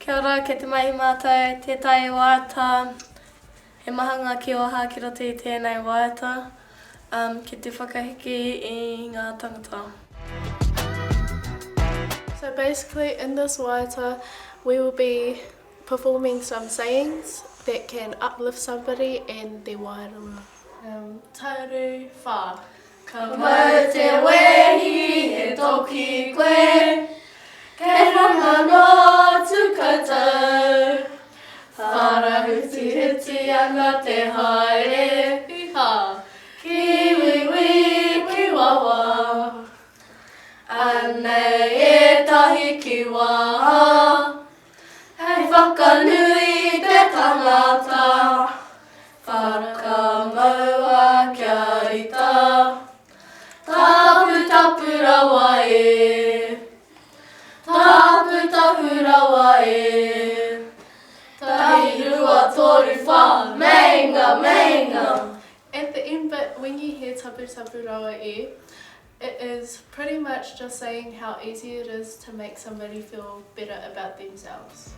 Kia ora, kei te mahi mātou, tētahi waiata, he maha ngā kīwaha ki roto i tēnei waiata, um, ki te whakahiki i ngā tangata. So basically in this waiata we will be performing some sayings that can uplift somebody and their wairua. Um, tauru wha. Ka mau te wehi he toki koe, Kei runga noa atu koutou. Wharahutihuti ana te haere, Hī-hā! Ki wīwī, ki wawa. Anei ētahi kīwaha, Hei whakanui i te tangata. Whakamaua kia rita, Taputapu rawa e, Taputapu rawa e. Tahirua toru wha, meinga, meinga. At the end bit, when you hear taputapu rawa e, it is pretty much just saying how easy it is to make somebody feel better about themselves.